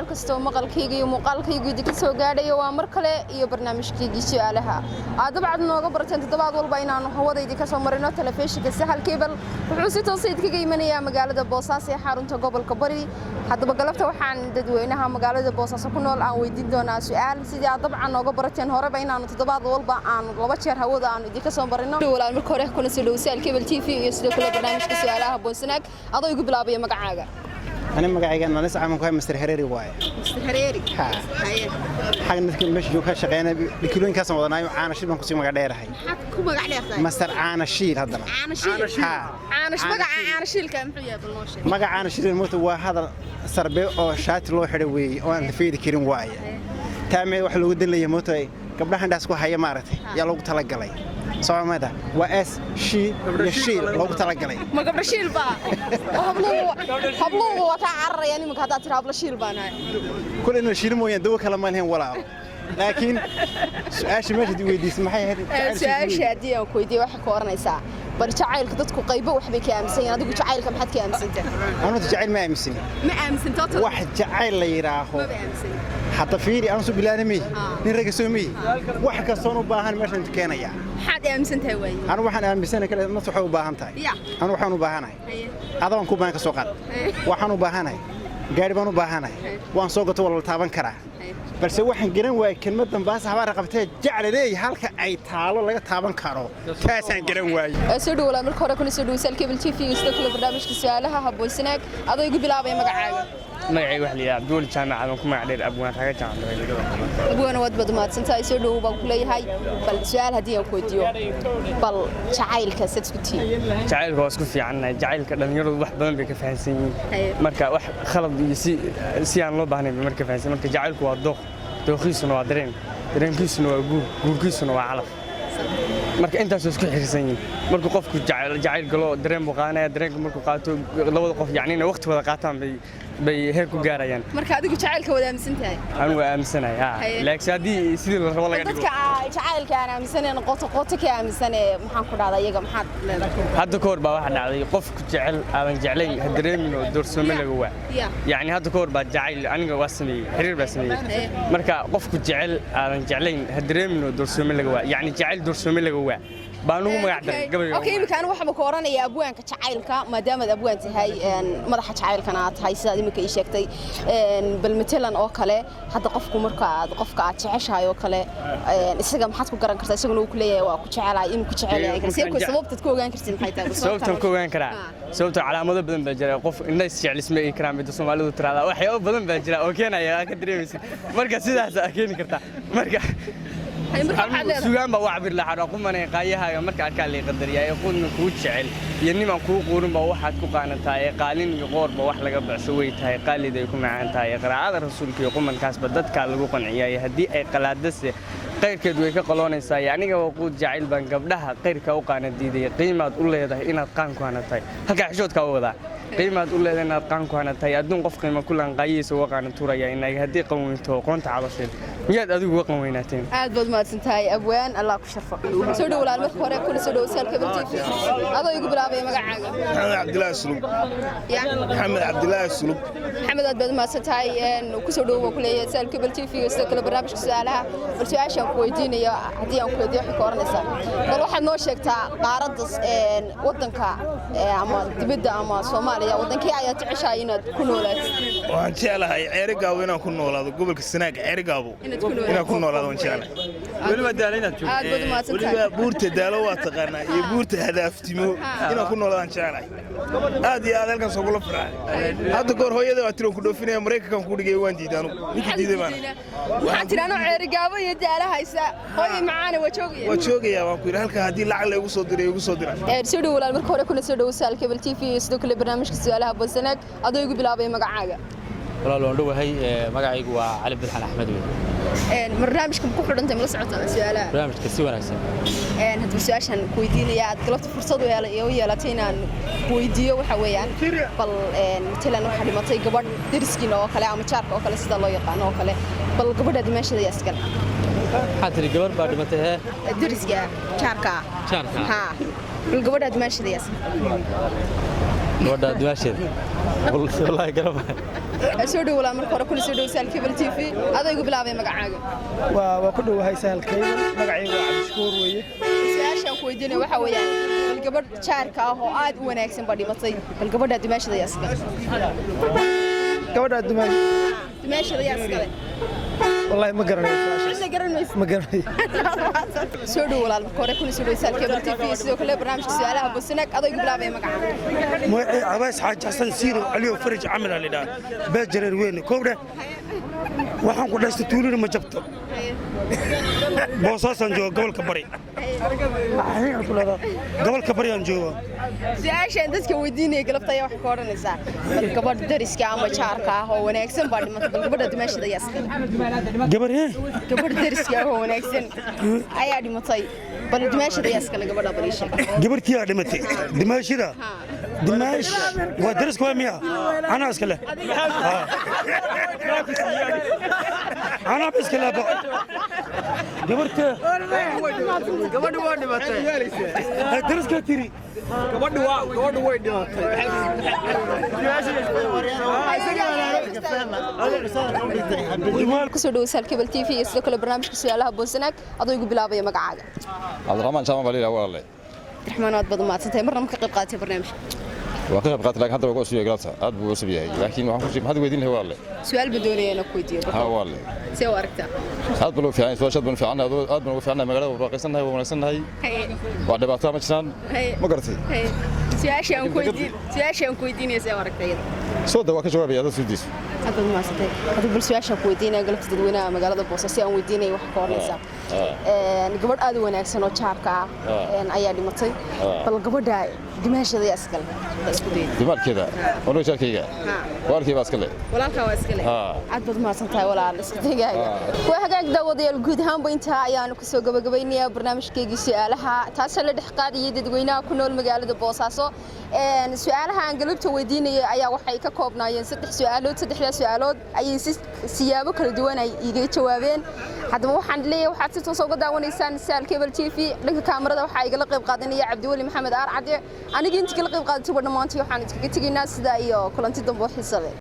Meel kastoo maqalkayga iyo muuqaalkaygu idinka soo gaadhayo, waa mar kale iyo barnaamijkaygii su'aalaha aad dabcad nooga barateen toddobaad walba inaannu hawada idinka soo marino. Telefishinka Sahal Cable wuxuu si toosa idinkaga imanayaa magaalada Boosaaso ee xarunta gobolka Bari. Haddaba galabta waxaan dadweynaha magaalada Boosaaso ku nool aan weydiin doonaa su'aal, sidii aad dabcan nooga barateen horeba inaannu toddobaad walba aanu laba jeer hawada aanu idinka soo marino. Walaal, marka hore kuna soo dhow Sahal Cable TV iyo sidoo kale barnaamijka su'aalaha Boosanaag, adoo igu bilaabaya magacaaga. Ani magacayga nalis caaman ku hay Mr Hareeri waaye. Mr Hareeri. Ha. Xagga dadka meesha jooga ka shaqeynaya dhikilooyinkaasaan wadanaayo, Caana Shiil baan kusii magac dheerahay. Maxaad ku magac dheertahay? Master Caana Shiil haddana. Caana Shiil. Ha. Caana, magaca Caana Shiilka muxuu yahay? Bal noo sheeg. Magaca Caana Shiil moota waa hadal sarbe oo shaati loo xidhay weeye oo aan la feedi karin waaye. Taamee waxa loogu dan leeyahay moota gabdhahan dhaas ku haya maaragtay yaa loogu talagalay soomada waa s shi iyo shiil loogu talagalay. Ma gabdho shiil baa? Habluhu waa kaa cararayaan iminka haddaad tiri hablo shiil baan ahay. Kule inuu shiil mooyaan dawo kale ma lahayn walaalo, laakiin su-aasha meesha weydiisay maxay ahayd? Su-aasha haddii aan ku weydiiyo, waxay ku oranaysaa bal jacaylka dadku qaybo waxbay ka aaminsan yihiin. Adigu jacaylka maxaad ka aaminsantahay? Anu jacayl ma aaminsani. Ma aaminsanto? Wax jacayl la yidhaaho Maba aaminsan. Hadda fiiri, anu soo bilaanamay nin ragga soo miyi, wax kastoon u baahan meeshan keenaya. Maxaad aaminsan tahay waaye? Anu waxaan aaminsanahay kale naftu waxay u baahan tahay. Anu waxaan u baahanahay, adaan ku baahan ka soo qaad, waxaan u baahanahay gaari baan u baahanahay, waan soo gato, waa la taaban karaa, balse waxaan garan waayey kelmaddan baas habaar qabtee jecla leeyahay, halka ay taalo laga taaban karo taasaan garan waayey. Soo dhow walaal, marka hore kuna soo dhow Sahal Cable TV iyo sidoo kale barnaamijka su'aalaha Habboonsanaag, adoo igu bilaabaya magacaaga. Magacayga waxa la yidhaha Cabdiweli Jaamac Aadan, ku magac dheer Abwaan Raga Jaamac. Abwaana, waad baad mahadsantahay, soo dhowow baan ku leeyahay. Bal su'aal haddii aan ku weydiiyo, bal jacaylka sad isku tihiin? Jacaylka waa isku fiicannahay. Jacaylka dhallinyaradu wax badan bay ka fahansan yihiin, marka wax khalad iyo si aan loo baahnayn bay marka fahansan. Marka jacaylku waa dooq, dooqiisuna waa dareen, dareenkiisuna waa guur, guurkiisuna waa calaf. Marka intaasoo isku xirsan yihiin. Markuu qofku jacayl galo, dareen buu qaadanaya. Dareenka markuu qaato, labada qof yacni inay waqti wada qaataan bay heer ku gaarayaan. Marka adigu jacaylka wada aaminsan tahay? Anigu waa aaminsanahay, ha. Laakiin haddii sidii la rabo laga dhigo. Dadka jacaylka aan aaminsanayn, qoto qoto ka aaminsanee, maxaan ku dhahdaa iyaga, maxaad leedahay? Hadda ka hor baa waxa dhacday, qofku jecel aadan jeclayn ha dareemin oo doorsoome laga waa. Yacni hadda ka hor baa jacayl aniga waa sameeyey, xiriir baa sameeyey. Marka qofku jecel aadan jeclayn ha dareemin oo doorsoome laga waa, yacni jacayl doorsoome laga waa baan ugu magac daray gabayga. Okay, imika anigu waxaan ku oranayaa abwaanka jacaylka, maadaamaad abwaan tahay, madaxa jacaylkana aad tahay sidaad imika ii sheegtay, bal matalan oo kale hadda qofku marka aad qofka aad jeceshahay oo kale, isaga maxaad ku garan kartaa isaguna uu ku leeyahay waa ku jecelahay, inuu ku jecel yahay? Sababtaad ku ogaan kartid maxay tahay? Sababtaan ku ogaan karaa, sababta calaamado badan baa jira. Qof indha isjeclisma ay karaan midda Soomaalidu tiraahdaa. Waxyaabo badan baa jira oo keenaya aad ka dareemaysid. Marka sidaas aa keeni kartaa. Marka sugaan baa u cabir lahaa: qumanay qaayahaaga marka arkaa lay qadariyaa, ee quudna kuu jecel iyo nimaan kuu quurin baa waxaad ku qaanataa, ee qaalin iyo qoorba wax laga baxsho way tahay, qaalid ay ku macaan tahay, ee qiraacada rasuulka iyo qumankaasba dadkaa lagu qanciyaay, haddii ay qalaadase qayrkeed way ka qaloonaysaa. Aniga waquud jacayl baan gabdhaha qayrka u qaana diiday. Qiimaad u leedahay inaad qaan ku hanatahay, halkaa xishoodkaa u wadaa. Qiimaad u leedahay inaad qaan ku hanatahay, adduun qof qiimo kulan qaayihiisa uga qaana tuuraya inaga haddii qanweynto qoonta cadasheed miyaad adigu uga qanweynaateen? Aad baad mahadsan tahay abwaan, Allah ku sharfo. Soo dhow walaal, marka hore kuna soo dhow Sahal Cable TV, adoo igu bilaabaya magacaaga. Maxamed Cabdilaahi Sulub. Maxamed Cabdilaahi Sulub. Maxamed, aad baad mahadsan tahay, ku soo dhow baan ku leeyahay Sahal Cable TV iyo sidoo kale barnaamijka su'aalaha. Bal su'aashaan ku weydiinayo haddii aan ku weydiiyo, waxay ka oranaysaa bal waxaad noo sheegtaa qaaradda waddanka ama dibadda ama Soomaaliya, waddankee ayaad jeceshahay inaad ku noolaatid? Waxaan jeclahay Ceerigaabo inaan ku noolaado, gobolka Sanaag, Ceerigaabo inaan ku noolaado waan jeclahay. Weliba Daalo inaad joogto. Aad baad u mahadsan tahay. Weliba buurta Daalo waa taqaanaa iyo buurta Hadaaftimo inaan ku noolaadaan jeclahay. Aad iyo aad halkaas ugula farxay. Hadda goor hooyada waa tiroon ku dhoofinaya, Maraykankan ku dhigay, waan diiday anugu, ninkii diiday baana. Waxaa tiri anoo Ceerigaabo iyo Daala haysa, hooyay macaane, waa joogaya. Waa joogayaa, waan ku yidhi, halka haddii lacag laygu soo diray igu soo dira. Soo dhow walaal, marka hore kuna soo dhow Sahal Cable TV iyo sidoo kale barnaamijka su'aalaha Boosanaag, adoo igu bilaabaya magacaaga. Walaal, waan dhowahay. Magacaygu waa Cali Bilxan Axmed wey. Barnaamijka ma ku xidhantay? Mala socotaa su'aalaha? Barnaamijka si wanaagsan. Haddaba su-aashaan ku weydiinaya, aad galabta fursad u yeelatay inaan ku weydiiyo, waxa weeyaan bal matalan waxaa dhimatay gabadh deriskiina oo kale ama jaarka oo kale sida loo yaqaano oo kale, bal gabadha dimaasheeda yaa iskale? Maxaa tiri? Gabar baa dhimatay hee? Deriska, jaarka. Jaarka. Ha, bal gabadha dimaasheeda yaa iskale? Gabadha dimaasheeda wallaahi garama. Soo dhow walaa, marka hore kuna soo dhow Sahal Cable TV. Adaygu bilaabay magacaaga. Waa ku dhowahay Sahal Cable. Magacayga waa Cabdishakuur weeye. Su-aashaan ku weydiinaya waxaa weeyaan, bal gabadh jaarka ah oo aad u wanaagsan baa dhimatay. Bal gabadha dumaashada yaa iskale? Gabadha dumaash? Dumaashada yaa iskale? Wallahi ma garanayo su-aashaas. Cidna garan maysid? Ma garanayo. Soo dhow walaal, marka hore kuna soo dhow Sahal Cable TV, sidoo kale barnaamijka su'aalaha Bosanaag. Adaygu bilaabay magacaaga. Magacay Cabaas Xaaji Xasan Siiro Caliyo Faraj camal aa lidhaha, bees Jareer Weyne kowdhe. Waxaan ku dhashtay tuulina ma jabto, Boosaasaan jooga, gobolka Bari, gobolka Bariyaan jooga. Su-aashaan dadka weydiinaya galabta ayaa waxay ka odhanaysaa, bal gabadh dariska ama jaarka ah oo wanaagsan baa dhimatay. Bal gabadha dumaashada ayaa iskale? Gabar hee? Gabadh dariska ah oo wanaagsan ayaa dhimatay. Bal dumaashada ayaa iskale gabadha? Bal ii sheeg. Gabartii aa dhimatay, dimaashida, dimaash waa dariska waa miya? Anaa iska leh, anaaba iska leh gabarta. Gabadhu waa dhimatay. Dariskaa tiri. Gabadhu way dhimatay. Kusoo dhowo Sahal Cable TV iyo sidoo kale barnaamijka su'aalaha Boosanaag. Adoo bilaabaya magacaaga. Cabdiraxmaan Jaaman baa liila, walaalay. Cabdiraxmaan, aad baad umahadsantahay. Marna ma ka qayb qaadatay barnaamijka? Waa ka qayb qaatay, laakiin hadda waa ku cusub yahay galabta, aad buu cusub yahay, laakiin waxaan ku maxaad weydiin lahay, walaalay? Su'aal baan doonaya inaan ku weydiiyo. Ha, walaalay. See u aragtaa? Aad baa loo fiican yahay su'aasha, aad baan u fiicannahay, aad baan ugu fiicannahay. Magaalada waa barwaaqaysannahay, waa wanaagsannahay, waa dhibaato ma jiraan, ma garatay? Su-aasha aan ku weydiinaya see u aragtaa iyada? Soo da, waa ka jawaabaya dad suudiisu. Aad baad umahadsantahay. Hadda bal su-aashaan ku weydiinaya galabta dadweynaha magaalada Boosaaso si aan weydiinaya waxaa ka odhanaysaa, gabadh aad u wanaagsan oo jaarka ah ayaa dhimatay. Bal gabadha dimaashada yaa iskale? Isku dayda. Dumaalkeeda onuga jaarkayga walaalkay baa iska leh. Walaalkaa waa iska leh. Aad baad umahadsan tahay walaal, iska degaaga waa hagaag. Daawadayaal, guud ahaanba intaa ayaanu kusoo gabagabaynayaa barnaamijkeygii su'aalaha, taasoo la dhex qaadayay dadweynaha ku nool magaalada Boosaaso. Su'aalaha aan galabta weydiinayay ayaa waxay ka koobnaayeen saddex su'aalood. Saddexdaa su'aalood ayay si siyaabo kala duwan ay iiga jawaabeen. Haddaba waxaan leeyahay, waxaad si toos uga daawanaysaan Sahal Cable TV. Dhanka kaamarada waxaa igala qayb qaadanaya Cabdiweli Maxamed Aar Cadde. Anigii intii kala qayb qaadatayba dhammaantii waxaan iskaga tegaynaa sidaa iyo kulanti dambe oo xiisa leh.